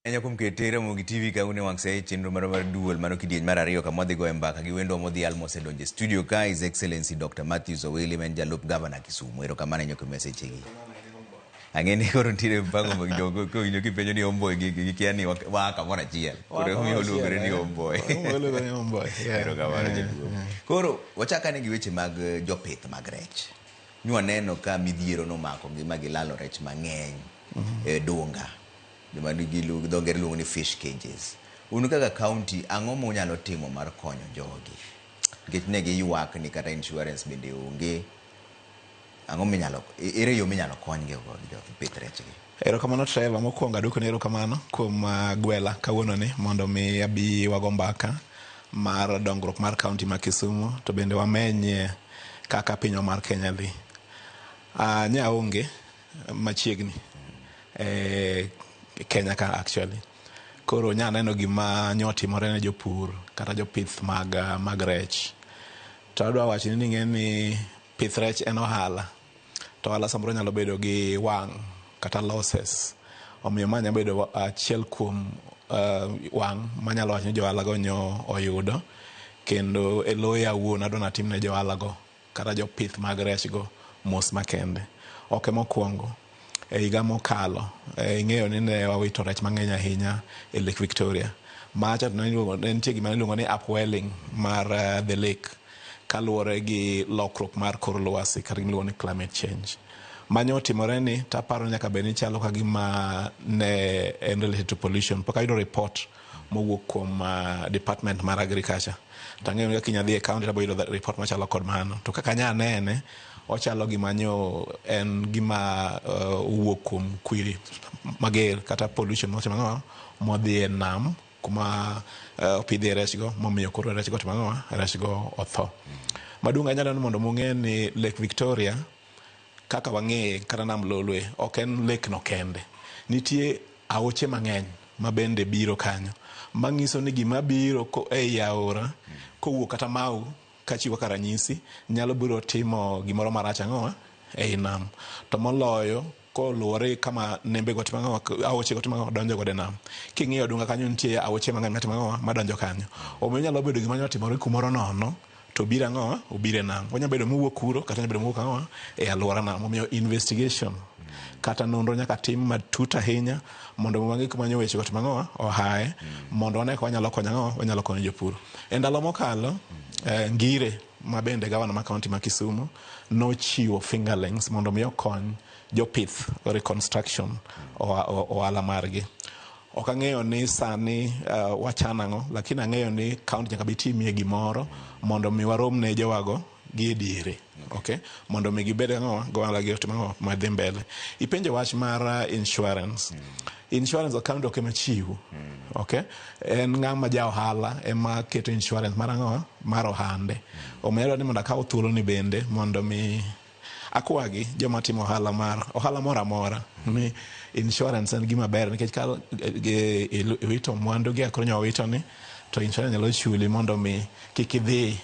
Ahinya kuom kete Ramogi TV ka un e wang' sa e chenro marwa mar duol mano kidieny mar ariyo kama wadhi goye mbaka gi wendwa modhial mosedonjo e studio ka His Excellency Dr. Matthews Owili ma en jalup gavana Kisumu. Erokamano ahinya kuom sechegi. Ang'e ni koro nitiere mpango mag jogo kowinjo kipenjo ni homeboy gikia ni waa kamoro achiel. Koro emomiyo oluongore ni homeboy. Erokamano jaduong'. Koro wachak ane gi weche mag jopith mag rech. Nwaneno ka midhiero nomakogi ma gilalo rech mang'eny e dunga. Joma nigi dho ngere luongo ni fish cages. Un kaka county, ang'o munyalo timo mar konyo jogi? Nikech ne giywak ni kata insurance bende onge. Ang'o minyalo, ere yo minyalo konygi godo jopith rech gi? Erokamano Trevor, mokwongo aduokoni erokamano kuom gwela kawuononi mondo mi abi wago mbaka mar dongruok mar kaunti ma Kisumu to bende wamenyie kaka pinywa mar Kenya dhi. Nye aonge machiegni e Kenya ka actually. Koro nya neno gima nyotimore ne jopur kata jopith mag rech. To adwa wacho ni ing'e ni pith rech en ohala. To ohala samoro nyalo bedo gi wang' kata losses. Omiyo ma nyalo bedo achiel kuom wang' manyalo wacho ni jo ohala go nyo oyudo. Kendo e loya awuon adwa natim ne jo ohala go kata jopith mag rech go mos makende. Ok emokwongo, e higa mokalo ing'eyo ni ne wawito rech mang'eny ahinya e Lake Victoria. Macha to ne nitie gima iluongo ni upwelling mar the lake kaluwore gi lokruok mar kor lwasi kata gima iluongo ni climate change. Manyo otimore ni taparo nyaka bed ni chalo ka gima ne en related to pollution. Pok ayudo report mowuok kuom department mar agriculture. To ang'eyo ni kaka adhi e county to abiro yudo report machalo kod mano. To kaka anya nene, ochalo gima nyo en gima owuok kuom kwiri mager kata pollution motimo ang'o modhi e nam kuma opidhie rech go momiyo koro rech go otimo ang'o rech go otho. Maduong' ahinya ni mondo ung'e ni Lake Victoria kaka wang'eye kata nam Lolwe ok en lake no kende. Nitie aoche mang'eny mabende biro kanyo mang'iso ni gima biro ei aora kowuok kata Mau kachiwo kaka ranyisi nyalo biro timo gimoro marach ang'o ei nam. To moloyo koluwore gi kama nembe go timo ang'o aoche go timo ang'o donjo godo e nam. King'iyo Dunga kanyo nitie aoche mang'eny matimo ang'o madonjo kanyo. Omiyo onyalo bedo gima nyalo timore kumoro nono to obiro ang'o obiro e nam. Onyalo bedo mowuok kuro kata onyalo bedo mowuok ang'o e aluora nam. Omiyo investigation kata nonro nyaka tim matut ahinya mondo wang'e kuma nyo weche go otimo ang'o ohaye mondo wane kaka wanyalo konyo ang'o wanyalo konyo jopur. E ndalo mokalo Ngire ma bende gavana ma kaunti ma Kisumu nochiwo fingerlings mondo mi okony jopith reconstruction ohala margi. Ok ang'eyo ni sani wachano ang'o, lakini ang'eyo ni kaunti nyaka bi timie gimoro mondo mi warom ne jowago gi e diere. Okay? Mondo mi gibed ang'o, gohala gi otim ang'o madhi mbele. Ipenjo wach mar insurance. Insurance kaunti ok ema chiw. Okay? En ng'ama ja ohala ema keto insurance mar ang'o? Mar ohande. Omiyo adwaro ni mondo akaw thuolo ni bende mondo mi akwagi joma timo ohala mar ohala moro amora ni insurance en gima ber nikech ka iwito mwandu gi koro wito ni to insurance nyalo chuli mondo mi kik idhi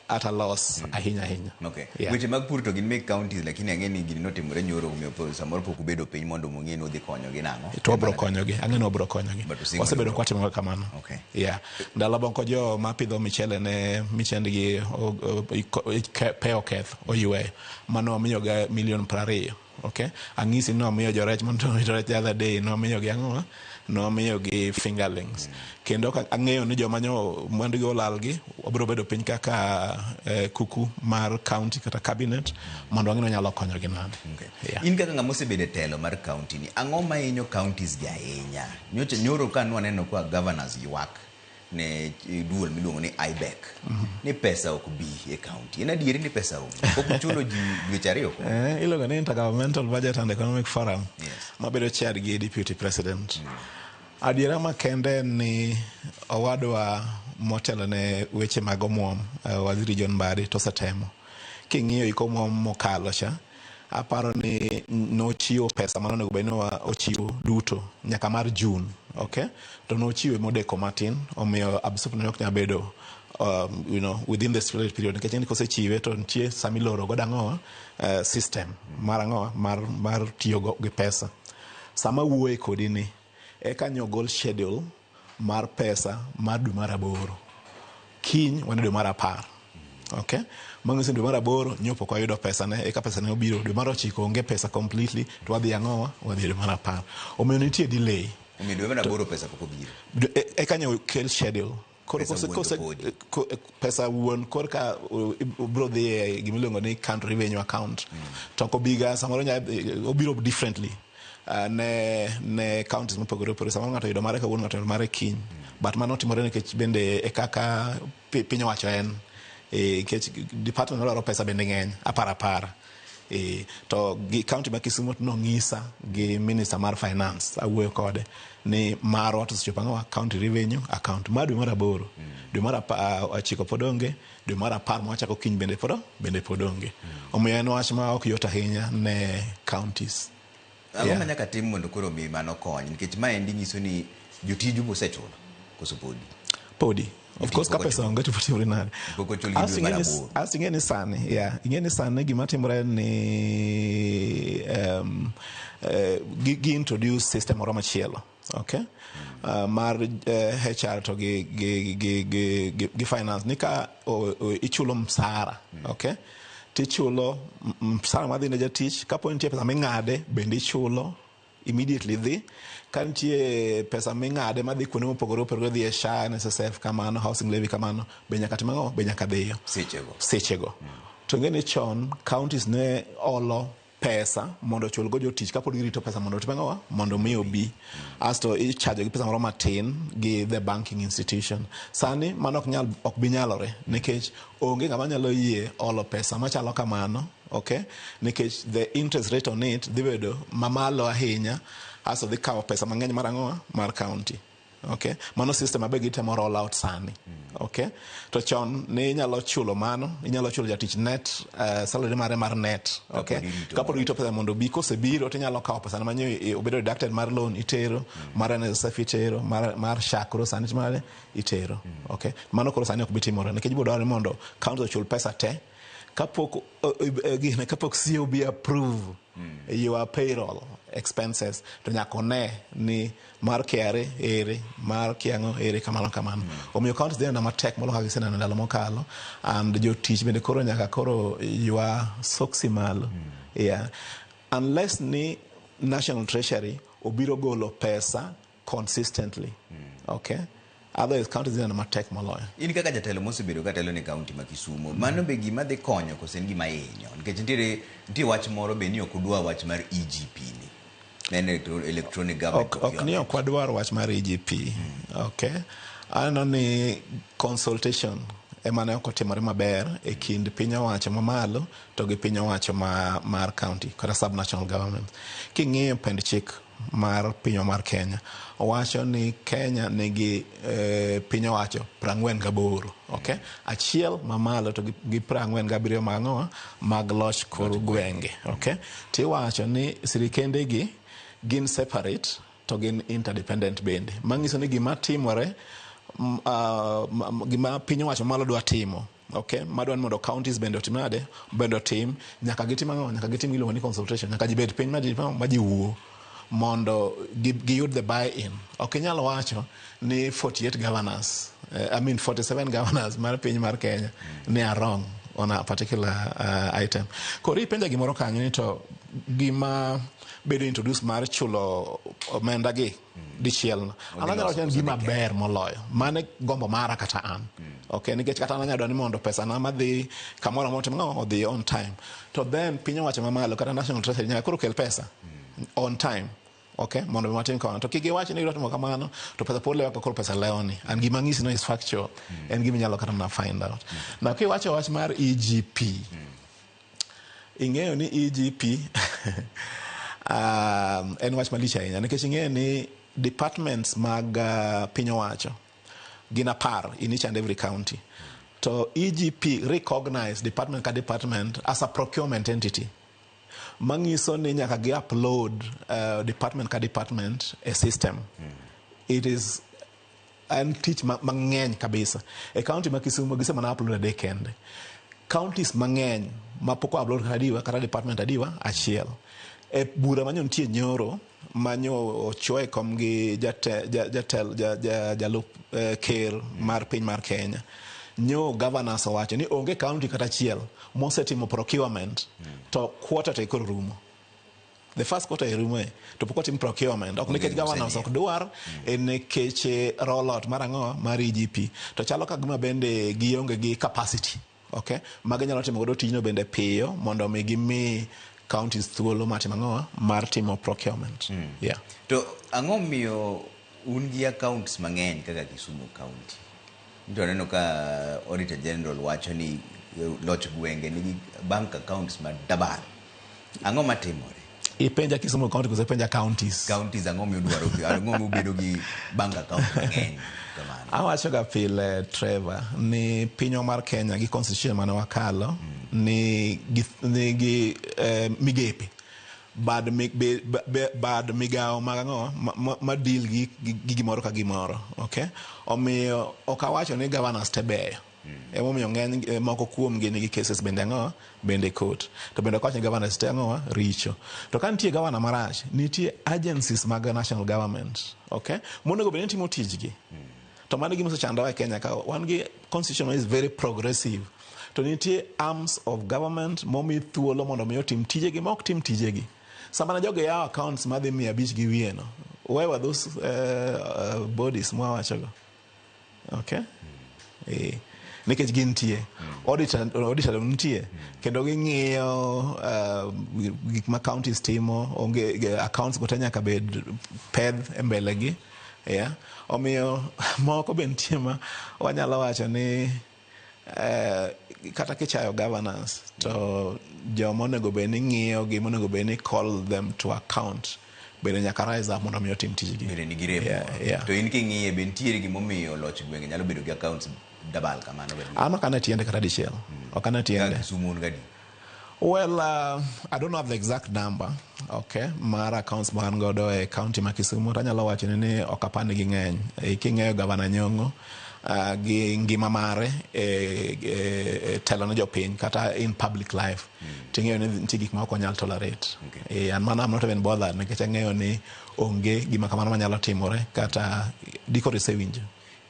at a loss ahinya ahinya. Okay. Yeah. Weche mag pur to gin meg counties lakini ang'e ni gini notimore nyoro omiyo samoro pok ubedo piny mondo ung'e ni udhi konyogi nang'o. To wabro konyogi, ang'e ni wabro konyogi. But usingo Wasebedo ni kwatimo kamano. Okay. Yeah. Ndalo moko jo mapidho michele ne michendgi pe oketho oyweyo. Mano wamiyoga milion 20. Okay. Ang'isi ni wamiyo jorech mondo rech the other day nwamiyogi ang'o? Nwamiyogi fingerlings. Kendo ang'eyo ni joma nyo mwandugi olal gi wabro bedo piny kaka kuku mar county kata cabinet mondo wang'e ni wanyalo konyogi nade. Okay. Yeah. In kaka ng'ama osebedo e telo mar county ni, ang'o ma hinyo counties gi ahinya? Nyocha nyoro ka nwaneno ka governors ywak ne duol miluongo ni IBEC ni pesa ok bi e county. En adieri ni pesa onge? Pok uchulo ji dweche ariyo koro? Iluongo ni Intergovernmental Budget and Economic Forum Yes. mabedo chaired gi Deputy President. Adiera makende en ni owadwa motelo ne weche mag omuom Waziri John Mbadi to osetemo. King'iyo hik omuom mokalo cha, aparo ni nochiwo pesa mane onego bed ni ochiwo duto nyaka mar June, okay? To nochiwe modeko matin, omiyo absorption ne ok nyal bedo within the stipulated period nikech ing'e ni kosechiwe to nitie sama iloro godo ang'owa system mar ang'owa mar tiyo gi pesa. Sama wuoye kodi ni, eka nyogol schedule mar pesa mar dwe mar 8. Kiny wan e dwe mar 10. Okay? Manyiso ni dwe mar 8 nyo pok wayudo pesa ne, eka pesa ne obiro. Dwe mar 9 onge pesa completely, to wadhi ang'owa? Wadhi e dwe mar 10. Omiyo nitie delay. Omiyo dwe mar 8 pesa pok obiro. Eka nyo kel schedule. Koro Pesa wuon to podi. Pesa wuon korka biro dhi e gimiluongo ni county revenue account. To ok obiga, samoro obiro differently. Ne counties mopogore opogore. Samoro ng'ato yudo mare kawuono, ng'ato yudo mare kiny. But mano timore nikech bende e kaka piny owacho en. Nikech department madwaro pesa bende ng'eny, apar. To gi county ma Kisumu to nong'isa gi minister mar finance, awuoyo kode ni marwa to osechopo ang'owa county revenue account mar dwe mar 8. Dwe mar 9 pod onge, dwe mar 10 mawachako kiny bende pod onge. Omiyo en wach ma ok yot ahinya ne counties. Ang'o ma nyaka tim mondo koro mi mano kony? Nikech maendi nyiso ni jotiju bosechulo koso podi? Podi. Of course, ka pok pesa onge to timore nade? Pok ochul gi dwe mar 8. Asto ing'e ni sani, yeah, ing'e ni sani gima timore ni gi introduce system moro machielo. Okay? Mar HR to gi finance ni ka ichulo msara, okay? Tichulo msara madhi ne jatich, kapo nitie pesa ming'ade bende ichulo immediately dhi. Ka nitie pesa ming'ade madhi kuonde mopogore opogore, dhi e SHA, NSSF kamano, housing levy kamano, be nyaka tim ang'o? Be nyaka dhiyo. Sechego. Sechego. To ing'e ni chon counties ne olo pesa mondo ochul go jotich kapod girito pesa mondo otim ang'o? Mondo mi obi. Asto ichajo gi pesa moro matin gi the banking institution. Sani mano ok bi nyalore nikech onge ng'ama nyalo yie olo pesa machalo kamano, okay? Nikech the interest rate on it dhi bedo mamalo ahinya, asto dhi kawo pesa mang'eny mar ang'o? Mar county. Okay? Mano system mabe gitemo roll out sani. Okay? To chon ne inyalo chulo mano, inyalo chulo jatich net, salary mare mar net. Okay? Kapod irito. Kapod irito pesa mondo obi, kosebiro tinyalo kawo pesa manyo obedo deducted mar loan itero, mar NSSF itero, mar SHA koro sani timore itero. Okay? Mano koro sani ok bi timore nikech ibiro dwarore mondo county ochul pesa te kapok gine, kapok COB approve your payroll expenses to nyaka one ni mar KRA ere, mar kiang'o ere, kamano kamano. Omiyo counties dhi neno matek moloyo kaka giseneno ndalo mokalo, and jotich bende koro nyaka koro ywa soksi malo. Yeah. Unless ni National Treasury obiro golo pesa consistently. Okay? Otherwise counties dhi neno matek moloyo. In kaka jatelo mosebedo ka telo ne county ma Kisumu, mano be gima dhi konyo koso en gima hinyo? Nikech nitie wach moro be ni ok udwa wach mar EGP ni. En electronic government Ok ni ok wadwar wach mar EGP. Okay. Aneno ni consultation ema ne ok otimore maber e kind piny owacho mamalo to gi piny owacho mar county kata subnational government. King'iyo pend chik mar pinywa mar Kenya, owacho ni Kenya nigi piny owacho 48, okay? Achiel mamalo to gi 47 mag ang'owa mag loch kor gwenge, okay? Tiwacho ni sirikende gi gin separate to gin interdependent bende. Manyiso ni gima timore, gima piny owacho malo dwa timo, okay? Madwa ni mondo counties bende otim nade? Bende otim, nyaka gitim ang'o? Nyaka gitim giluongo ni consultation, nyaka ji bed piny ma ji wuo mondo giyud the buy-in. Ok inyal wacho ni 48 governors, I mean 47 governors mar piny mar Kenya ni are wrong on a particular item. Koro ipenja gimoro kanyo ni to gima bedo introduce mar chulo omenda gi dichiel no. An anyalo wacho ni en gima ber moloyo. Mano e gombo mara kata an. Okay, nikech kata an anyalo dwaro ni mondo pesa na madhi kamoro amora otim ang'o? Odhi on time. To then piny owacho mamalo kata National Treasury nyaka koro kel pesa on time. Okay, mondo mi watim kamano. To kik iwach ni idwa timo kamano, to pesa pod lewo ka koro pesa lewoni. And gima ang'isi no is factual. En gima inyalo kata mana find out. Now kiwacho wach mar EGP, ing'eyo ni EGP en wach malich ahinya nikech ing'eyo ni departments mag piny owacho gin 10 in each and every county. To EGP recognize department ka department as a procurement entity. Manyiso ni nyaka gi upload department ka department e system. It is en tich mang'eny kabisa. E county ma Kisumu gise mana upload 3 kende. Counties mang'eny ma pok upload kata adiwa, kata department adiwa achiel. E bura manyo nitie nyoro manyo ochuo e kom gi jatel jalup ker mar piny mar Kenya. Nyo governors owacho ni onge county kata achiel mosetimo procurement to quarter to koro rumo. The first quarter e rumo e to pok otim procurement. Ok nikech governors ok dwar, en nikech rollout mar ang'o mar EGP. To chalo ka gima bende gionge gi capacity. Okay? Ma ginyalo timo godo tijno bende piyo mondo mi gimi counties thuolo mar timo ang'o mar timo procurement. Yeah. To ang'o miyo un gi accounts mang'eny kaka Kisumu County? To aneno ka Auditor General wacho ni loch gwenge nigi bank accounts ma double. Ang'o matimore? Ipenja Kisumu County koso ipenja counties? Counties ang'o miudwaro ang'o miubedo gi bank account mang'eny kamano? Awacho ga pile Trevor ni pinywa mar Kenya gi constitution mane wakalo ni gi migepe bad bad migawo mag ang'o ma deal gi gimoro ka gimoro, okay? Omiyo ok awacho ni governors te beyo. Emomiyo ng'eny moko kuom gi nigi cases bende ang'o bende court. To bende ok awach ni governors te ang'o richo. To ka nitie governor marach, nitie agencies mag national government, okay? Monego bed ni timo tijgi. To mano e gima osechandowa e Kenya ka wan gi constitution is very progressive. To nitie arms of government momi thuolo mondo mi otim tijegi ma ok tim tijegi. Sama ne jogi yawo accounts madhi 500 gi wiye no, where were those bodies mwawachogo? Okay? Nikech gintie. Auditor nitie. Kendo ging'iyo gik ma counties timo, onge accounts go te nyaka bed pedh e mbele gi. Yeah. Omiyo moko be nitie ma wanyalo wacho ni kata kichayo governance to joma onego bed ni ng'iyo gi monego bed ni call them to account bende nyaka rise up mondo mi otim tijgi. Bende nigi rem moro. To in king'iye be nitiere gimomiyo loch gwenge nyalo bedo gi accounts double kamano bende? An ok ane tiende kata dichiel. Ok ane tiende. Kaka Kisumu un gadi? Well, I don't have the exact number, okay, mar accounts ma an godo e county ma Kisumu, to anyalo wacho ni ok apar ni ging'eny. King'eyo Gavana Nyong'o gi ngima mare e telo ne jopiny kata in public life, ting'eyo ni nitie gik ma ok onyal tolerate. And mano I'm not even bothered nikech ang'eyo ni onge gima kamano manyalo timore kata dikoro isewinjo.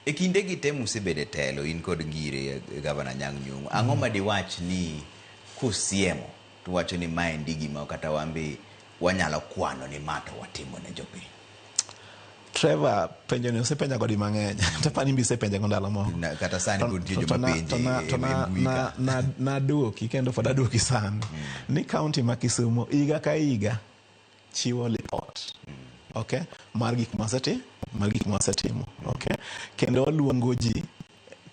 E kinde gi te musebedo e telo in kod ngire Gavana Anyang' Nyong'o, ang'o ma diwach ni kusiemo to wacho ni maendi gima kata wambe wanyalo kwano ni ma to watimo ne jopiny? Trevor, penjo ni osepenja go di mang'eny. To apani in be isepenja go ndalo moko. Kata sani pod nitie joma penje e mbui ka. Naduoki kendo pod aduoki sani. Ni county ma Kisumu higa ka higa chiwo report. Okay? Mar gik mar gik mwasetimo. Okay? Kendo waluongo ji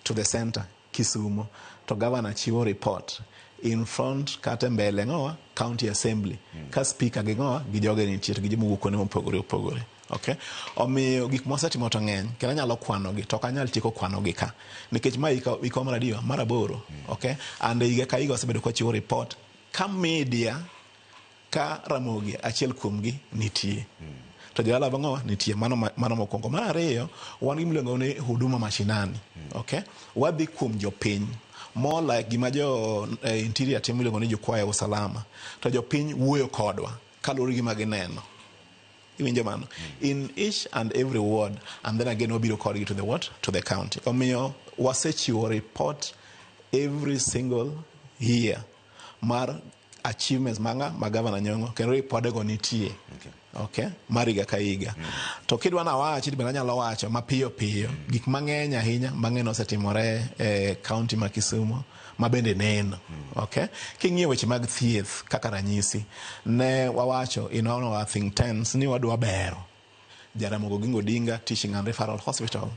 to the center Kisumu to governor chiwo report in front kata mbele ng'owa county assembly ka speaker gi ng'owa gi joge nitie to gi joma wuok kuonde mopogore opogore. Okay? Omiyo gik mwasetimo to ng'eny kendo anyalo kwanogi to ok anyal tieko kwanogi ka nikech ma hika mar adiwa mar 8. Okay? And higa ka higa wasebedo kwachiwo report ka media ka Ramogi achiel kuomgi nitie. To jodala bang'o nitie mano mokwongo. Mar ariyo wan gi miluongo ni huduma mashinani. Okay? Wadhi kuom jopiny more like gima jo interior timo miluongo ni jukwaa ya usalama. To jopiny wuoyo kodwa kaluwore gi gima gineno. Iwinjo mano? In each and every ward, and then again wabiro kodgi to the what? To the county. Omiyo wasechiwo report every single year mar achievements manga ma Governor Nyong'o kendo ripodego nitie. Okay. Mar higa ka higa. To kidwa na wachi bende anyalo wacho mapiyo piyo gik mang'eny ahinya mang'eny osetimore e county ma Kisumu ma bende neno. Okay. King'iyo weche mag thieth kaka ranyisi ne wawacho in one of our think tanks ni wadwa bero Jaramogi Oginga Odinga Teaching and Referral Hospital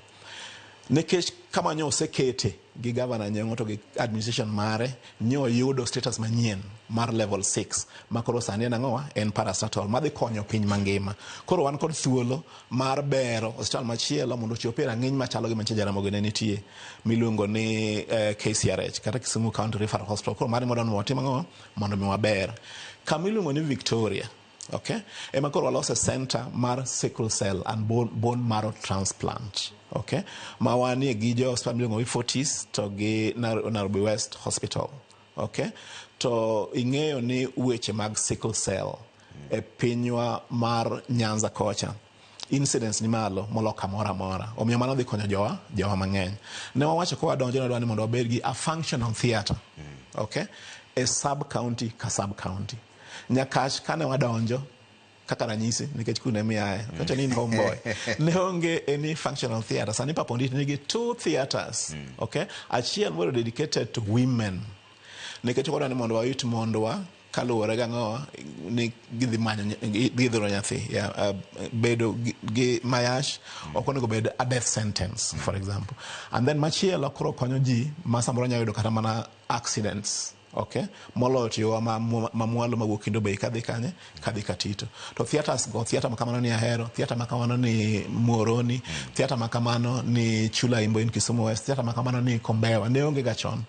nikech kama nyo osekete gi Governor Nyong'o to gi administration mare nyo yudo status manyien mar level 6 ma koro sani en ang'owa en parastatal madhi konyo piny mangima. Koro wan kod thuolo mar bero osiptal machielo mondo ochop e rang'iny machalo gi mantie Jaramogi ne nitie miluongo ni KCRH kata Kisumu County Referral Hospital. Koro mano mondo watim ang'o mondo mi waber. Kama iluongo ni Victoria, okay, ema koro walose center mar sickle cell and bone marrow transplant. Okay, ma wanie gi jo hospital miluongo ni Fortis to gi Nairobi West Hospital. Okay, to ing'eyo ni weche mag sickle cell e pinywa mar Nyanza kocha incidence ni malo molo kamoro amora. Omiyo mano dhi konyo jowa mang'eny. Ne wawacho ka wadonjo, ne wadwa ni mondo wabed gi a functional theatre, okay, e sub county ka sub county. Nyakach kane wadonjo, kaka ranyisi, nikech kune miaye kacho ni in homeboy, ne onge any functional theatre. Sani Papa Onditi nigi two theatres, okay, achiel moro dedicated to women, nikech wadwa ni mondo wayut mondwa kaluwore gang'o ni gidhi manyo, gidhi dhuro nyathi, yeah, bedo gi mayach ok onego bed a death sentence, for example. And then machielo koro konyo ji ma samoro nyalo yudo kata mana accidents, okay, moloyo tiyowa ma mwalo mawuok Kendu Bay kadhi kanye, kadhi Katito. To theatres go, theatre ma kamano ni Ahero, theatre ma kamano ni Muhoroni, theatre ma kamano ni Chula Imbo in Kisumu West, theatre ma kamano ni Kombewa, ne onge ga chon.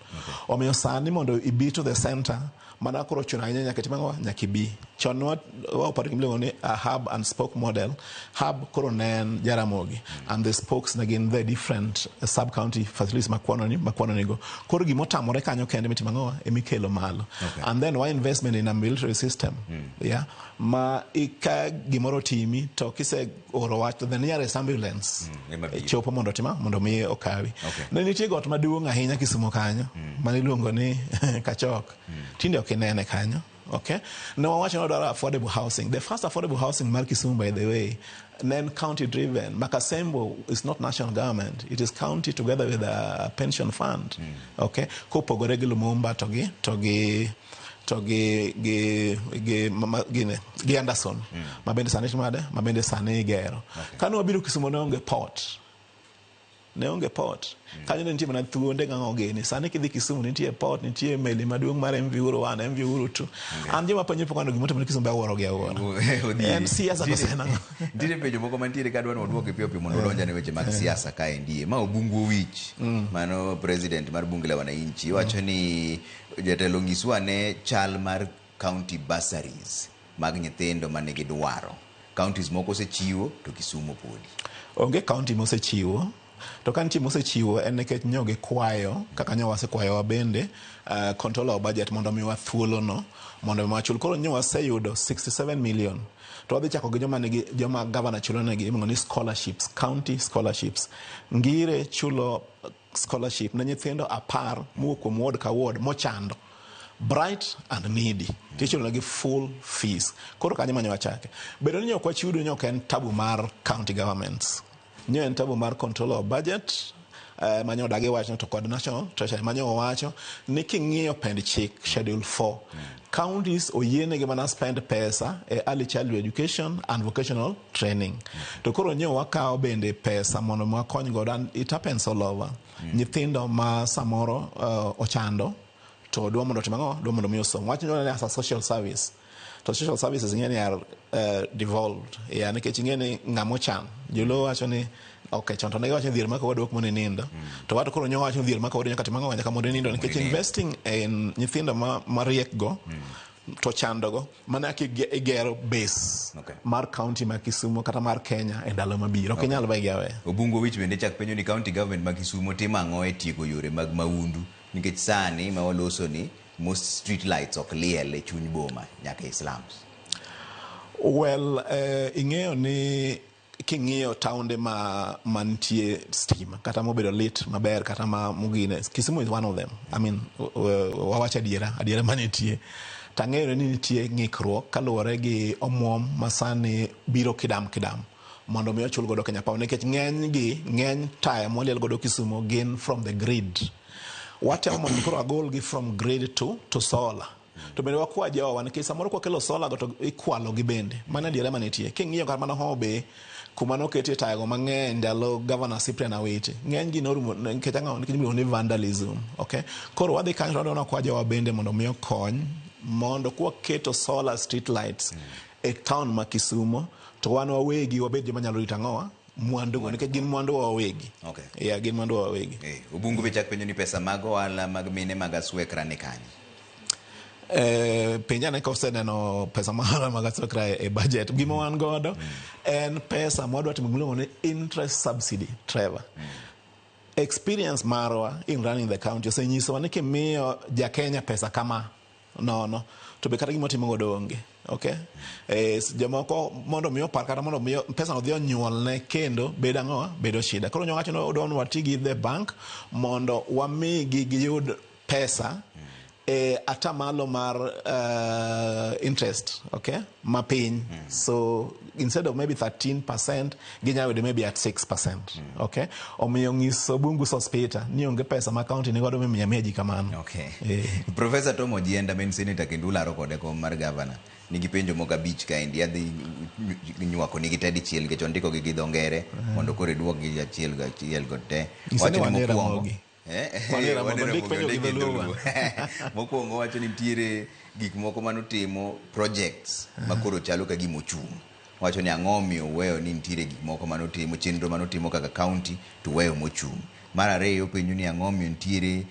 Omiyo sani mondo ibi to the center, mana koro chuno ahinya nyaka itim ang'o, nyaka ibi. Chon wa operate gimiluongo ni a hub and spoke model. Hub koro ne en Jaramogi, and the spokes ne gin the different sub county facilities makwano nigo. Koro gimotamore kanyo kende mitimo ang'o, emikelo malo. And then wa investment in a military system, yeah, ma ka gimoro timi to kise oro wach to the nearest ambulance ema biro. Chopo mondo tima mondo mi okawi. Ne nitie got maduong' ahinya Kisumu kanyo maniluongo ni Kachok. Tinde ok inene kanyo. Okay. Ne wawacho ni wadwaro affordable housing. The first affordable housing mar Kisumu, by the way, ne en county driven. Makasembo is not national government. It is county together with a pension fund. Okay. Kopogore gi Lumumba to gi gine, gi Anderson. Ma bende sani timade, ma bende sani igero. Kane wabiro Kisumu ne onge port. Ne onge port. Kanyo ne nitie mana thuonde gang'o gini. Sani kidhi Kisumu nitie port, nitie meli maduong' mar MV Uhuru 1, MV Uhuru 2. An joma penjo pok aneno gimotimore Kisumu be awuoro gi awuora. Odhieri. En siasa koso en ang'o? Nitiere penjo moko mantiere ka dwa ni waduoki piyo piyo mondo odonjane weche mag siasa kaendi. Ma Obungu Owich, mano president mar bunge la wananchi, wacho ni jatelo nyiswa ane chal mar county bursaries mag nyithindo manigi dwaro. Counties moko osechiwo to Kisumu podi. Onge county mosechiwo. To ka nitie mosechiwo, en nikech nyo gikwayo kaka nyo wasekwayowa bende controller of budget mondo omiwa thuolono mondo mi wachul. Koro nyo waseyudo 67 million to wadhi chako gi joma nigi, joma governor chulo negi iluongo ni scholarships, county scholarships. Ngire chulo scholarship ne nyithindo 10 mowuok kuom ward ka ward mochando, bright and needy, tichulo negi full fees. Koro kanyo manyo wachake bedo ni ok wachudo nyo ok en tabu mar county governments, nyo en tabu mar controller of budget manyo odagi wachno to kod National Treasury manyo owacho ni king'iyo pend chik schedule 4, counties oyienegi mana spend pesa e early childhood education and vocational training. To koro nyo wakawo bende pesa mondo mi wakony godo, and it happens all over, nyithindo ma samoro ochando to dwa mondo otim ang'o, dwa mondo mi osom. Wach ni as a social service, to social services ing'e ni are devolved, yeah, nikech ing'e ni ng'ama ochan, joluo wacho ni okay, chon to ne giwacho ni dhier mako wadu ok mondo nindo, to wato koro nyo wacho ni dhier mako wadu nyaka tim ang'o, nyaka mondo nindo, nikech nindo. Investing in nyithindo ma mariek go to chandogo mana kaka igero base mar county ma Kisumu kata mar Kenya e ndalo mabiro ok inyal wegi aweya. Obungu Owich bende chak penjo ni county government ma Kisumu timo ang'o e tieko yore mag maundu, nikech sani ma waloso ni most street lights ok liel e chuny boma nyaka e slums. Well, ing'eyo ni king'iyo taonde ma mantie stima kata mobedo lit maber kata ma mugine, Kisumu is one of them. I mean, wawacho adiera, adiera manitie tang'eyo ni nitie ng'ikruok kaluwore gi omuom ma sani biro kidam kidam mondo mi ochul godo Kenya Power, nikech ng'eny gi ng'eny taya mwaliel godo Kisumu gin from the grid. Watemo mondo koro agol gi from grid to solar. To bende wakwa jowa, nikech samoro kwakelo solar go to ikwalo gi bende. Mano adiera manitie. King'iyo kata mana Homa Bay kuma noketie taya go mang'eny ndalo Governor Cyprian Awiti, ng'eny gi norumo nikech ang'o? Nikech iluongo ni vandalism. Okay, koro wadhi kanyo to wadwa kwa jowa bende mondo mi okony mondo kwaketo solar street lights e town ma Kisumu to wan wawegi wabed joma nyalo rito ang'owa, mwandu go, nikech gin mwandu wa wawegi. Yeah, gin mwandu wa wawegi. Obungu be chak penjo ni pesa mag ohala mag mine mag Aswekra ni kanye? Penja ne koseneno pesa mar mag Aswekra e budget. Gima wan godo en pesa mwadwa timo gimiluongo ni interest subsidy. Trevor, experience marwa in running the county osenyisowa ni kimiyo ja Kenya pesa kama nono to To be kata gima otimo godo onge. Okay? Jomoko mondo mi opar kata mondo mi pesa no dhi onyuolne kendo bedo ang'o? Bedo shida. Koro nyowacho ni odwa ni wati gi the bank mondo wamigi giyud pesa e atamalo mar interest, okay, mapiny. So instead of maybe 13%, ginyalo yude maybe at 6%. Okay, omiyo ng'iso Bungu Sospita ni onge pesa ma county ni godo mimiyo amiya ji kamano. Okay. Professor Tom Ojienda ma en senator kendo ularo kode kom mar governor nigi penjo moko abich kaendi adhi nywako nigi te dichiel nikech ondiko gi gi dho ngere mondo koro iduok gi achiel gachiel go te. Nyise ni Owacho ni wan e mokwongo Ramogi. Wan e Ramogi, wan e ondik Ramogi, penjo gi ondik gi dholuo. dholuo. Mokwongo wacho ni nitiere gik moko manotimo projects ma koro chalo ka gima ochung'. Wacho ni ang'o omiyo uweyo ni nitiere gik moko manotimo chenro manotimo kaka county to uweyo mochung'. Mar ariyo openjo ni ang'o omiyo nitiere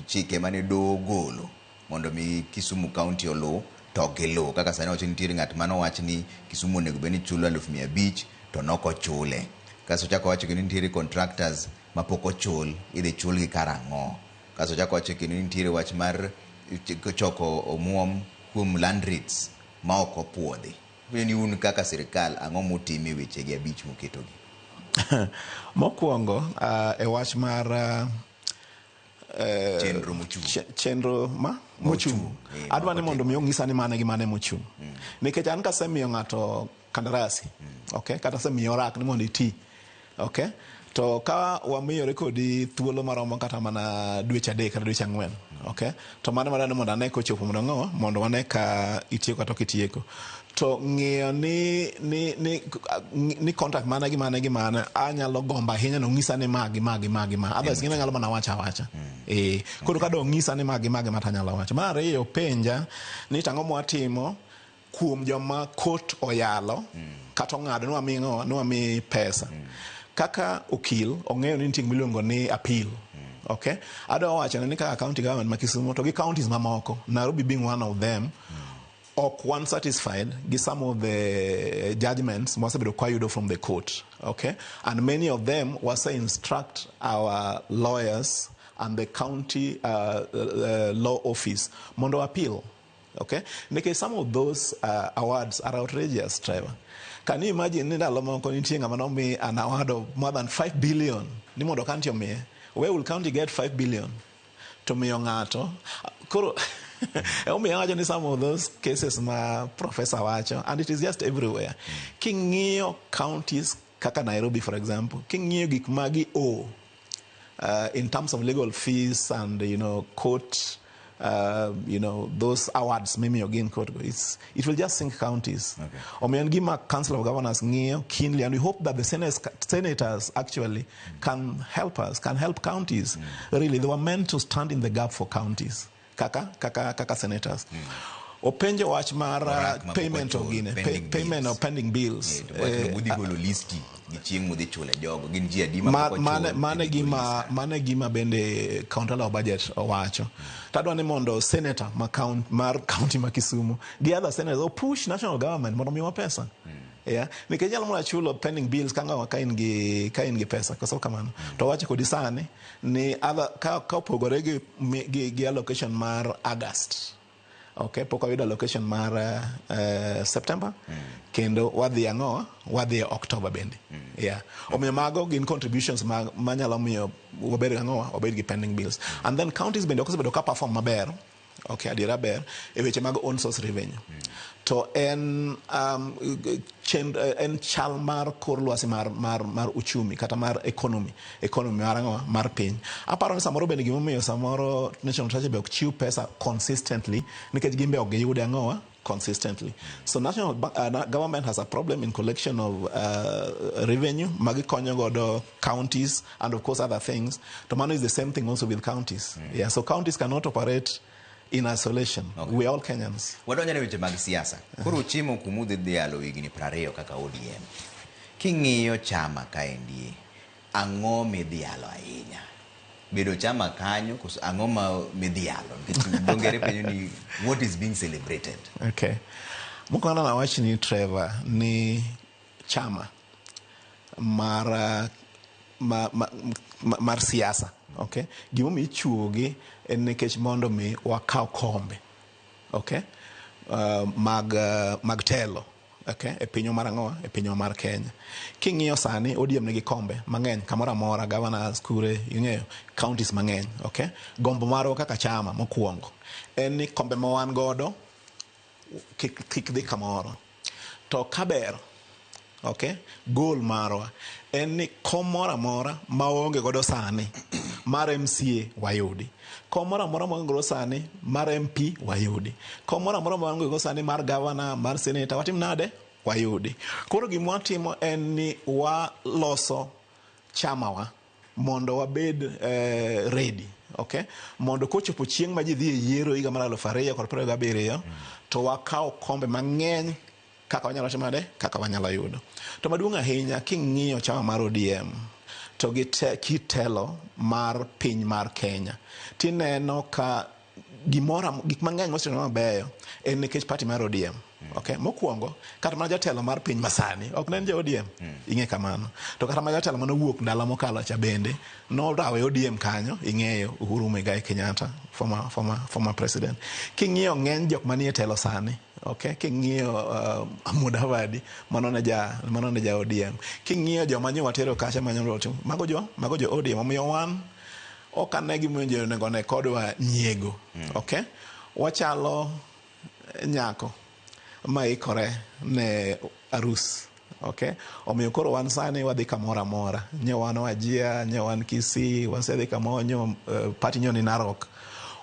chike mane doho ogolo mondo mi Kisumu County oluw to ok giluw. Kaka sani wacho ni nitiere ng'at mane owach ni Kisumu onego bed ni chulo 500,000 to nok ochule. Kasto ochako owacho kendo ni nitiere contractors mapok ochul, idhi chulgi karang'o? Kasto ochako owacho kendo ni nitiere wach mar choko omuom kuom land rates ma ok opuodhi. Openjo ni un kaka sirikal ang'o mutimo e wechegi abich muketogi? Mokwongo e wach mar Chenro mochung'. Chenro ma mochung'. Adwa ni mondo mi ong'isa ni mane gi mane mochung'. Nikech an kasemiyo ng'ato kandarasi, okay, kata asemiyo orak ni mondo iti, okay, to ka wamiyore kodi thuolo maromo kata mana dweche 3 kata dweche 4, okay, to mano madwa ni mondo ane kochopo mondo ang'o, mondo wane ka itieko kata ok itieko. To ng'iyo ni contract mane gi mane gi mane anyalo gombo ahinya ni ong'isa ni ma gi ma gi ma gi ma. Otherwise gin anyalo mana wacho awacha. Koro ka dong'isa ni ma gi ma gi ma to anyalo wacho. Mar ariyo penja ni to ang'o mwatimo kuom joma court oyalo kata ong'ado ni wami ng'o, ni wami pesa. Kaka okil ong'eyo ni nitie gima iluongo ni appeal. Okay? Adwa wacho ni kaka county government ma Kisumu to gi counties mamoko, Nairobi being one of them, ok wan satisfied gi some of the judgments mwasebedo kwayudo from the court. Okay? And many of them wase instruct our lawyers and the county law office mondo appeal. Okay? Nikech some of those awards are outrageous, Trevor. Can you imagine ni ndalo moko nitie ng'ama nomi an award of more than 5 billion ni mondo county omiye? Where will county get 5 billion to miyo ng'ato? Koro emomiyo awacho ni some of those cases ma professor wacho, and it is just everywhere. King'iyo counties kaka Nairobi, for example, king'iyo gik ma gi owe in terms of legal fees and court, those awards mimiyo gi in court, it will just sink counties. Omiyo en gima Council of Governors ng'iyo keenly, and we hope that the senators actually can help us, can help counties. Really, they were meant to stand in the gap for counties, kaka senators. Openjo wach mar Orak ma pok payment of ochul, gine, pending payment bills. of pending bills. To wach no budhi golo listi gi chieng' mudhi chule jogo, gin ji adi ma pok ochul, idhi golo list. Mane gima bende Controller of Budget owacho. To adwa ni mondo senator mar county ma Kisumu gi other senators o push national government mondo omiwa pesa. Yeah. Nikech inyalo mana chulo pending bills ka ng'awa ka in gi pesa, koso kamano. To wacho kodi sani ni other, ka opogore gi allocation mar August. Okay, pok wayudo allocation mar September. Kendo wadhi ang'o? Wadhi e October bende. Yeah. Omiyo mago gin contributions manyalo miyo wabed gi ang'o? Wabed gi pending bills. And then counties bende ok osebedo ka perform maber. Okay, adiera ber e weche mag own source revenue. To en chal mar kor lwasi mar uchumi kata mar economy mar ang'o? Mar piny. Aparo ni samoro bende gimomiyo samoro National Treasury be ok chiw pesa consistently nikech gin be ok giyude ang'o? Consistently. So national government has a problem in collection of revenue magikonyo godo counties and of course other things. To mano is the same thing also with counties. Yeah, so counties cannot operate in isolation. We are all Kenyans. Wadonjo ne weche mag siasa. Koro uchimo kumudhi dhialo higni 20 kaka ODM. King'iyo chama kaendi, ang'o midhialo ahinya? Bedo chama kanyo, koso ang'o ma midhialo? Nikech dho ngere penjo ni what is being celebrated? Okay. Mokwongo nawach ni Trevor ni chama mar siasa. Okay? Gimomiyo ichuogi en nikech mondo mi wakaw kombe. Okay? mag telo, okay, e pinywa mar ang'owa, e pinywa mar Kenya. King'iyo sani, ODM nigi kombe mang'eny kamoro amora, governors kure, ing'eyo, counties mang'eny, okay. Gombo marwa kaka chama mokwongo en ni kombe ma wan godo kik dhi kamoro. To kaber, okay, goal marwa en ni kom moro amora ma waonge godo sani mar MCA wayudi, kom moro amora ma waonge godo sani mar MP wayudi, kom moro amora ma waonge godo sani mar governor, mar senator, watim nade, wayudi. Koro gima watimo en ni waloso chamawa mondo wabed ready, okay, mondo kochopo chieng' ma ji dhi e yiero higa mar 2027, to wakaw kombe mang'eny kaka wanyalo timo nade, kaka wanyalo yudo. To maduong' ahinya, king'iyo chama mar ODM to gi kit telo mar piny mar Kenya, tineno ka gimoro, gik mang'eny mosetimore mabeyo en nikech party mar ODM. Okay, mokwongo, kata mana jatelo mar piny masani ok ne en ja ODM, ing'e kamano. To kata mana jatelo manowuok ndalo mokalo cha bende norawo e ODM kanyo, ing'eyo Uhuru Muigai Kenyatta, former president. King'iyo ng'eny jok manie telo sani, okay, king'iyo Mudavadi, mano ne ja ODM. King'iyo joma nyo watero kacha manyo mago jo ODM. Omiyo wan ok ane gimomiyo onego ne kodwa nyiego. Okay, wachalo nyako ma ikore ne arus. Okay, omiyo koro wan sani wadhi kamoro amora. Nyo wan Wajir, nyo wan Kisii, wasedhi kamoro, nyo party nyo ni Narok.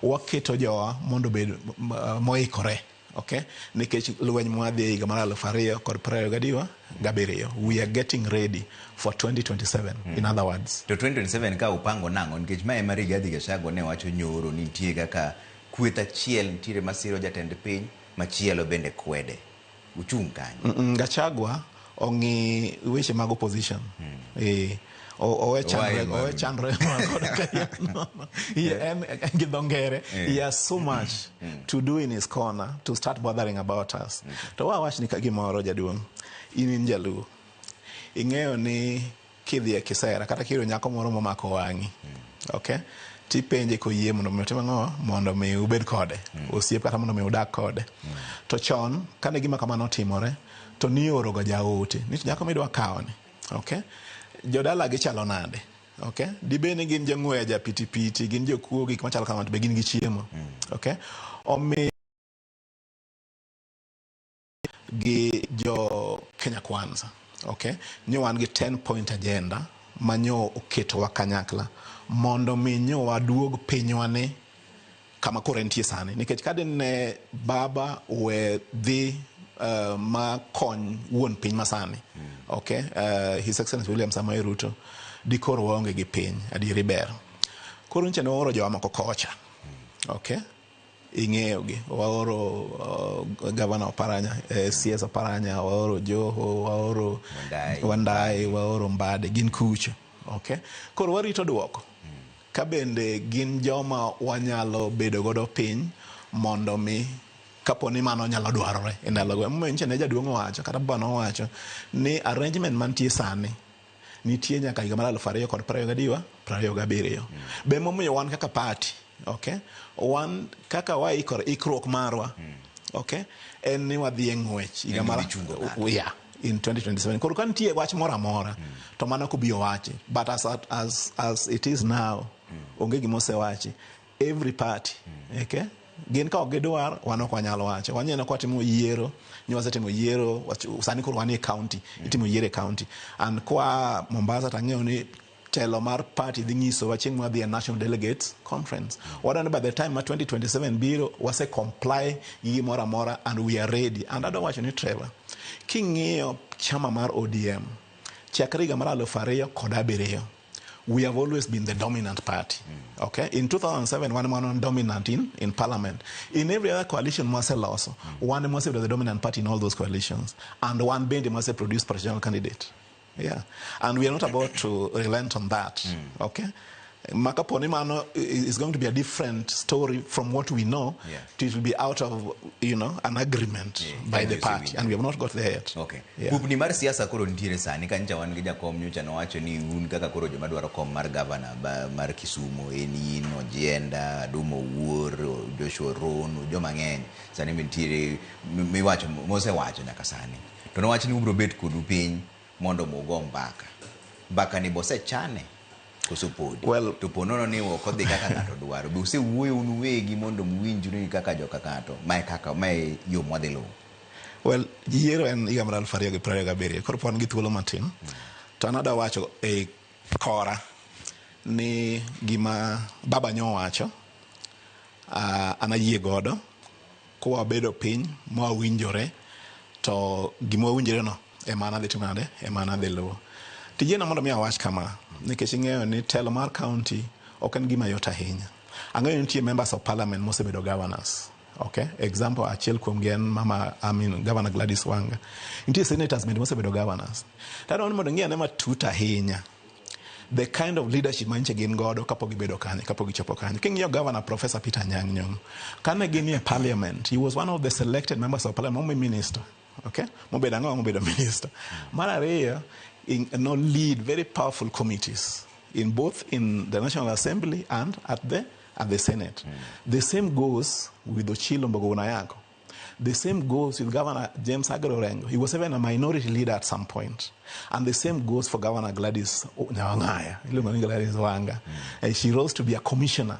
Waketo jowa mondo obed moikore, okay, nikech lweny mwadhi e higa mar 2027. We are getting ready for 2027, in other words. To 2027 ka upango nang'o? Nikech ma ema Rigathi Gachagua ne wacho nyoro ni nitie kaka kweth achiel nitiere masiro jatend piny, machielo bende kwede. Uchung' kanye? Gachagua ong'i weche mag opposition. Owe chandre, owe chandre kod kayiem nono. En gi dho ngere, he has so much to do in his corner to start bothering about us. To wawach ni ka gimoro, jaduong', in Jaluo. Ing'eyo ni kidhi e kisera kata kiyudo nyako moro momako wang'i, okay, tipenje koyie mondo mi otim ang'o, mondo mi ubed kode osiep kata mondo mi udag kode. To chon kane gima kamano otimore, to nioro ga jaote ni to nyako midwa kawo ni, okay, jodala gi chalo nade, okay, dibed ni gin jong'weja japitipiti, gin jokuo, gik machalo kamano, to be gin gi chiemo, okay. Omiyo gi jo Kenya Kwanza, okay, nyo wan gi 10 point agenda ma nyo oketowa kanyakla mondo mi nyo waduog pinywa ni kama koro entie sani, nikech ka dine baba we dhi ma kony wuon piny masani, okay, His Excellency William Samoei Ruto, dikoro waonge gi piny. Adieri ber koro nyicha ne waoro jowa moko kocha, okay, ing'eyo gi, waoro Gavana Oparanya, CS Oparanya, waoro Joho, waoro Wandayi. Wandayi, waoro Mbadi, gin kucho, okay. Koro warito duoko ka bende gin joma wanyalo bedo godo piny mondo mi kapo ni mano nyalo dwarore e ndalogo. Emomiyo nyicha ne jaduong' owacho, kata baba nowacho ni arrangement mantie sani nitie nyaka higa mar 2027. Be momiyo wan kaka party, okay, wan kaka waikore, ikruok marwa, okay, en ni wadhi e ng'wech higa En mar idhi chungo ng'ato. Yeah, in 2027. Koro ka nitie wach moro amora, to mano kobiyo wachi, but as it is now, onge gima osewachi. Every party, okay, gin ka ok gidwar, wan ok wanyal wacho. Waneno ka watimo yiero, ni wasetimo yiero, sani koro wan e county, itimo yiero e county, and kwa Mombasa tang'eyo ni telo mar party dhi nyisowa chieng' mwadhi e National Delegates Conference. Wadwaro ni by the time ma 2027 biro, wase comply gi gimoro amora and we are ready. And adwa wacho ni, Trevor, king'iyo chama mar ODM chakre higa mar 2007, we have always been the dominant party. Okay? In 2007, one man dominant in parliament. In every other coalition, mwaseloso, one must the dominant party in all those coalitions. And one bende must produce presidential candidate. Yeah. And we are not about to relent on that. Okay? Ma kapo ni mano is going to be a different story from what we know, it will be out of an agreement by the party, and we have not got there yet. Okay. Kupni mar siasa koro nitiere sani ka nyocha wan gi jakom nyocha nowacho ni un kaka koro joma dwaro kom mar gavana mar Kisumu en in Ojienda, Adumo Owuor, Joshua Rono, joma ng'eny sani nitiere miwacho mosewacho nyaka sani. To nowacho ni ubiro bet kodu piny mondo mugo mbaka. Mbaka ni bosechane koso podi? Well, to po nono ni ok odhi kaka ng'ato dwaro. Be usewuoyo un uwegi mondo muwinjru ni kaka joka ng'ato mae kaka mae yo mwadhi luwo? Well, yiero en higa mar 2027, koro pod wan gi thuolo matin. To an adwa wacho e kora ni gima baba nyowacho an ayie godo kwabedo piny mwawinjore to gima wawinjore no ema an adhi timo nade, ema an adhi luwo. Tiyiena mondo mi awach kama, nikech ing'eyo ni telo mar county ok en gima yot ahinya. Ang'eyo ni nitie members of parliament mosebedo governors. Okay, example achiel kuom gi en mama, I mean, Governor Gladys Wanga. Nitie senators bende mosebedo governors. Tadwaro ni mondo ing'i ane matut ahinya the kind of leadership manyiche gin godo kapok gibedo kanyo, kapok gichopo kanyo. King'iyo Governor Professor Peter Anyang' Nyong'o, kane gin e parliament, he was one of the selected members of parliament, momi minister. Okay, mobedo ang'o, mobedo minister. Mar ariyo, no lead very powerful committees in both in the National Assembly and at the Senate. The same goes with Ochilo Mbogo Ayako. The same goes with Governor James Aggrey Orengo. He was even a minority leader at some point. And the same goes for Governor Gladys Nyawang'aya, Gladys Wanga. And she rose to be a commissioner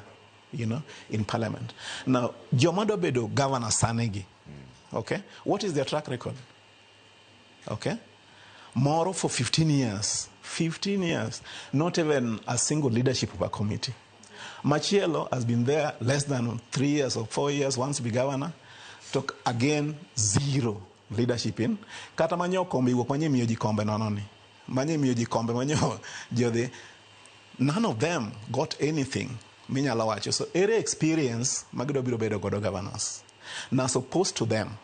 in parliament. Now, joma dwa bedo governor sanegi, okay? What is their track record? Okay? Moro for 15 years, 15 years, not even a single leadership of a committee. Machielo has been there less than 3 years or 4 years, wants to be governor. Took again zero leadership in. Kata manyo kombe wuok manye miyo ji kombe nono ni. Manye miyo ji kombe manyo ji odhi. None of them got anything minyalo wacho. So ere experience magidwa biro bedo godo governors. Now supposed to them,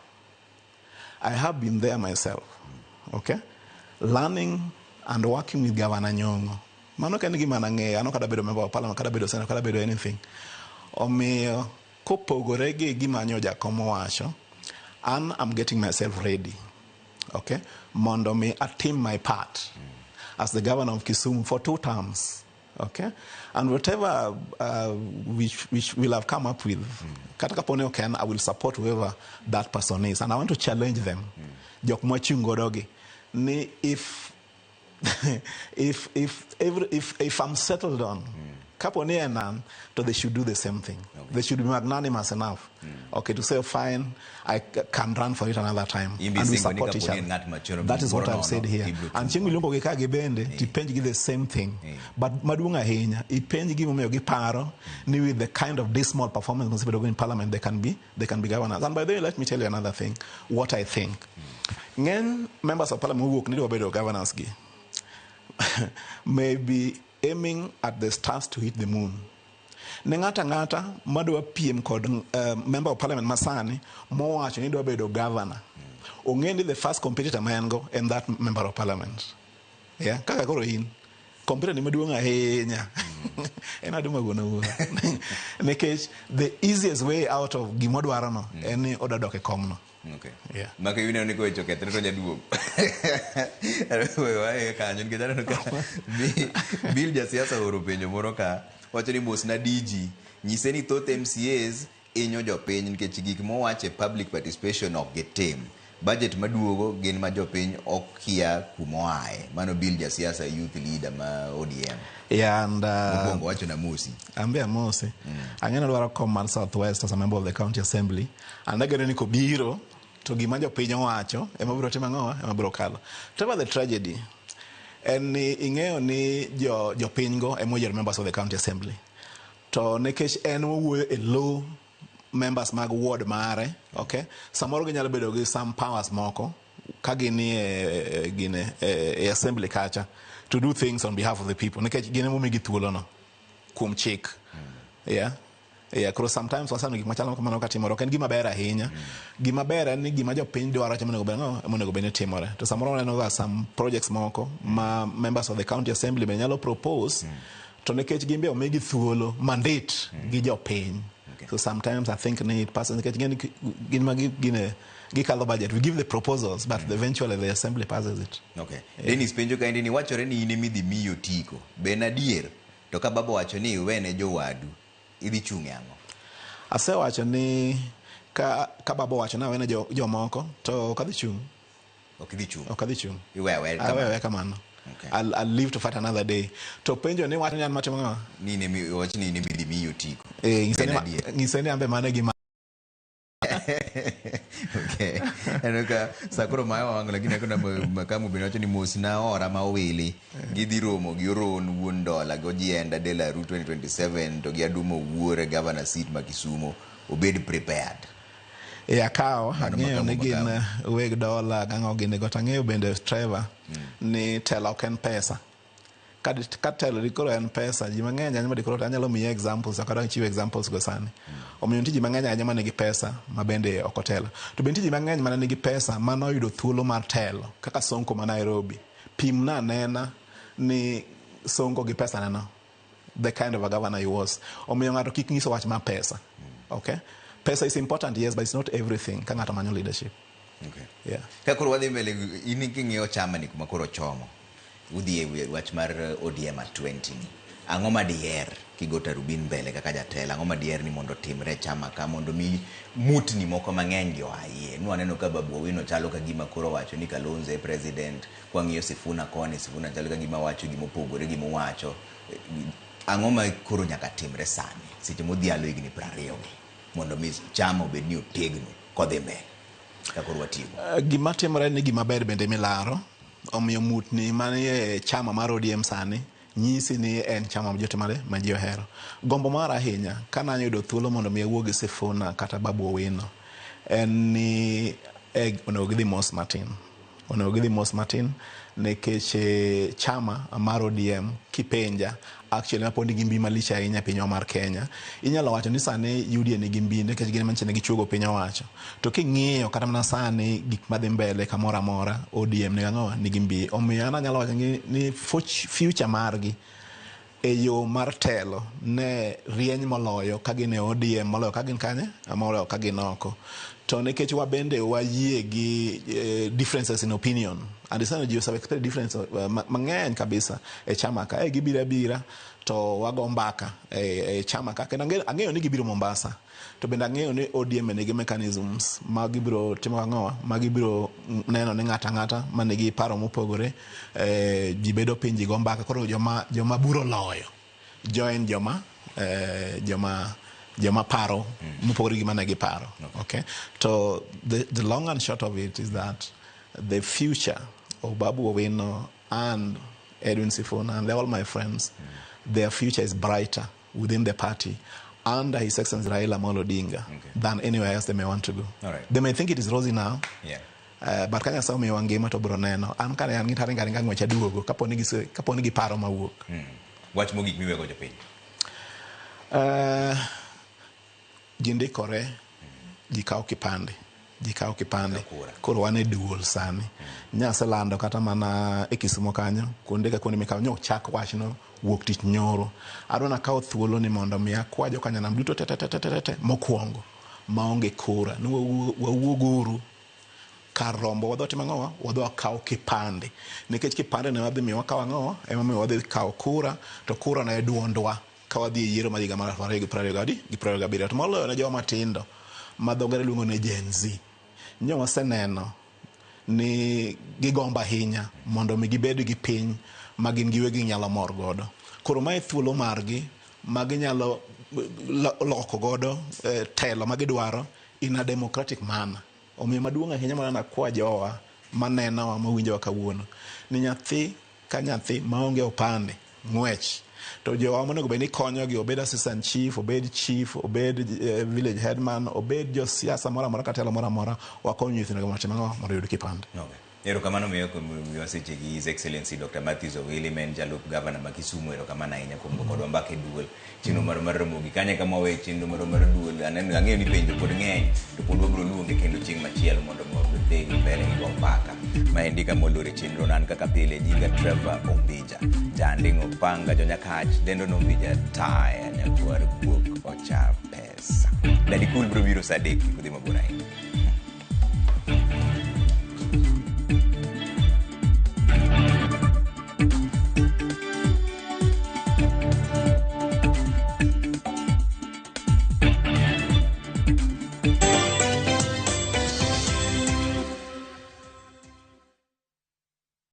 I have been there myself. Okay? Learning and working with Governor Nyong'o. Mano ok en gima nang'eyo, an ok adwa bedo member of parliament, kata bedo senator, kata bedo anything. Omiyo kopogore gi gima nyo jakom owacho, an I'm getting myself ready. Okay? Mondo mi atim my part as the governor of Kisumu for two terms. Okay? And whatever which we'll have come up with, kata kapo ni ok en, I will support whoever that person is. And I want to challenge them. Jok mwachung' godo gi, ni if I'm settled on, kapo ni en an, to they should do the same thing. They should be magnanimous enough, okay, to say, "Fine, I can run for it another time." Imbi And we singo ni support each kapo ni other. en ng'at machielo That is what moro I've said nono, here. ibiro And chung' chieng' miluongo gi ka gi bende, tipenj gi the same thing. But maduong' ahinya, ipenj gimomiyo giparo ni with the kind of dismal performance mosebedo go in parliament, they can be governors. And by the way, let me tell you another thing, what I think. Ng'eny members of parliament mowuok ni dwa bedo governors gi may be aiming at the stars to hit the moon. Ne ng'ato ang'ata madwa piem kod member of parliament masani mowacho ni dwa bedo governor, ong'e ni the first competitor ma en go en that member of parliament. Yeah? Kaka koro in competitor ni maduong' ahinya en Aduma wuon awuora, nikech the easiest way out of gimodwaro no en ni odwa dok e komno. Yeah. Maka ineno ni koweche okethre to nyaduogo. Wae kanyo nikech aneno ka Bill jasiasa ooro penjo moro ka wacho ni mosna DG nyise ni thoth MCAs inyo jopiny nikech gik mowach e public participation ok gitim. Budget maduogo gin ma jopiny okia kumoaye. Mano Bill jasiasa, youth leader ma ODM. Yeah, and Mokwongo wacho na mosi. Ambe amosi. Ang'e ni odwaro kom mar South West as a member of the county assembly. And ageno ni kobiro to gima jopiny owacho ema biro timo ang'owa, ema biro kalo. To the tragedy en ni ing'eyo ni jo jopiny go ema oyiero members of the county assembly. To nikech en owuoyo e low members mag ward mare, okay? Samoro ginyalo bedo gi some powers moko ka gin e gine e assembly kacha to do things on behalf of the people nikech gin emomigi thuolono kuom chik. Yeah, koro sometimes wasano gik machalo kamano katimore ok en gima ber ahinya. Gima ber en ni gima jopiny dwaro cha monego bed ang'o, monego bed ni timore. To samoro waneno ga some projects moko ma members of the county assembly be nyalo propose. To nikech gin be omigi thuolo mandate gi jopiny. So sometimes I think ni it passes nikech gin ma gine gikalo budget. We give the proposals, but eventually the assembly passes it. Okay. Dennis penjo kaendi ni wachore ni in emidhi miyi otiko. Be en adier? To ka baba owacho ni iwene jowadu, idhi chung' e ang'o? Asewacho ni ka baba owacho ni awene jomoko to ok adhi chung'. Ok idhi chung'. Ok adhi chung'. Iweyo aweya kamano. Aweyo aweya kamano. Okay. I'll live to fight another day. To penjo ni wacho ni an matimo ang'o? Ni in emi wach ni in emidhi miyi otiko. Eh, Be en adier? Ng'ise ni an be mano e gima. Okay. Aneno ka sa koro mayo wang' lakini akona makamu bende wacho ni mos na ora ma owili. Gidhi romo gi Oron wuon dola gi Ojienda de la Rue 2027 to gi Adumo Wuore governor seat ma Kisumo obed prepared. E akawo Mano ang'eyo makamu ni gin makamu. weg dola gang'o gini go to ang'eyo bende Trevor ni telo ok en pesa. Ka telo di koro en pesa, ji mang'eny ahinya ma di koro anyalo miyi examples, ok adwa chiwo examples go sani. Omiyo nitie ji mang'eny ahinya ma nigi pesa ma bende ok otelo. To bende nitie ji mang'eny mana nigi pesa mane oyudo thuolo mar telo kaka Sonko ma Nairobi. Pimna anena ni Sonko gi pesa ne no, the kind of a governor he was. Omiyo ng'ato kik nyiso wach mar pesa. Okay? Pesa is important, yes, but it's not everything ka ng'ato manyo leadership. Okay. Yeah. Ka koro wadhi mbele, in king'iyo chama ni kuma koro chomo, udhi e wach mar ODM at 20 ni. Ang'o ma diher kigo tarubin mbele kaka jatelo? Ang'o ma diher ni mondo otimre e chama ka mondo mi mutni moko mang'eny gi oaye? Nwaneno ka Babu Owino chalo ka gima koro owacho ni Kalonzo e president. Kwang'iyo Sifuna koni, Sifuna chalo ka gima wacho gima opogore gi mowacho. Ang'o ma koro nyaka timre sani seche modhialo higni 20 gi mondo mi chama obed ni otegno kodhi mbele ka koro watieko? Gima timore ni gima ber bende milaro. Omiyo mutni manie chama mar ODM sani nyisi ni en chama ma jotimore ma ji ohero. Gombo mara ahinya ka nayudo thuolo mondo mi awuo gi Sifuna kata Babu Owino en ni onego gidhi mos matin. Onego gidhi mos matin nikech chama mar ODM kipenja actually ma pod nigi mbi malich ahinya e pinywa mar Kenya. Inyalo wacho ni sani UDA nigi mbi nikech gin ema nyicha ne gichuogo piny owacho. To king'iyo kata mana sani gik madhi mbele kamoro amora ODM nigi ang'o? Nigi mbi. Omiyo an anyalo wacho ni future margi e yo mar telo ne rieny moloyo ka gin e ODM moloyo ka gin kanye? Moloyo ka gin oko. To nikech wabende wayie gi differences in opinion. And iseno ji ose expect difference mang'eny kabisa e chama ka. Gibiro abira to wago mbaka e chama ka. Kendo ang'eyo ni gibiro Mombasa. To bende ang'eyo ni ODM nigi mechanisms ma gibiro timo ang'o? Ma gibiro neno ni ng'ato ang'ata manigi paro mopogore ji bedo piny ji go mbaka. Koro joma buro loyo join joma paro mopogore gi mane giparo. Okay? To the long and short of it is that the future of Babu Owino and Edwin Sifuna and all my friends, their future is brighter within the party under His Excellency Raila Amolo Odinga than anywhere else they may want to go. All right. They may think it is rosy now. Yeah. But ka Nyasaye omiyowa ngima to biro neno. An kane an gi taringa ringa ng'wech aduogo kapo ni giparo mawuok. Wach mogik miwego jopiny. Ji ndikore, ji kawo kipande. Ji kawo kipande. Kura. Koro wan e duol sani. Nyaselando kata mana e Kisumo kanyo, kuonde ka kuonde mikawo, nyochak wachno wuok tich nyoro. Adwa nakawo thuolo ni mondo mi akwa jokanyanam duto te te te te te te mokwongo maonge kura. Ni wawuoguru kar rombo wadhi timo ang'owa? Wadhi wakaw kipande. Nikech kipande ne wadhi miyo wakaw ang'owa? Emomiyo wadhi kawo kura, to kura ne duondwa ka wadhi e yiero mar higa mar 2027. To moloyo ne joma tindo ma dho ngere luongo ni Gen Z. Nyo waseneno ni gigombo ahinya mondo mi gibed gi piny ma gin giwegi ginyalo mor godo. Koro mae thuolo margi ma ginyalo loko godo telo ma gidwaro in a democratic manner. Omiyo maduong' ahinya mana nakwa jowa manenowa mawinjowa kawuono ni nyathi ka nyathi maonge opande ng'wech to jowa monego bed ni konyogi obed assistant chief, obed chief, obed village headman, obed josiasa moro amora kata telo moro amora wakony nyithindogi mondo otim ang'o mondo oyud kipande. Okay. Erokamano miyo seche gi His Excellency Dr. Matthews Owili ma en jalup gavana ma Kisumu. Erokamano ahinya kuom go kodwa mbaka e duol chenro mar Ramogi. Kanyo e kama wawe chenro mar duol. Aneno ang'eyo ni penjo pod ng'eny to pod wabiro luonge kendo chieng' machielo mondo mi wadhi mbele gi go mbaka. Maendi kama olore chenro nan kaka pile nyinga Trevor Ombija. Janding' Opanga jonyakach dendo nombija taya nyakwar guok ocha pesa. Daddy Cool biro biro saa 3 kik udhi mabor ahinya.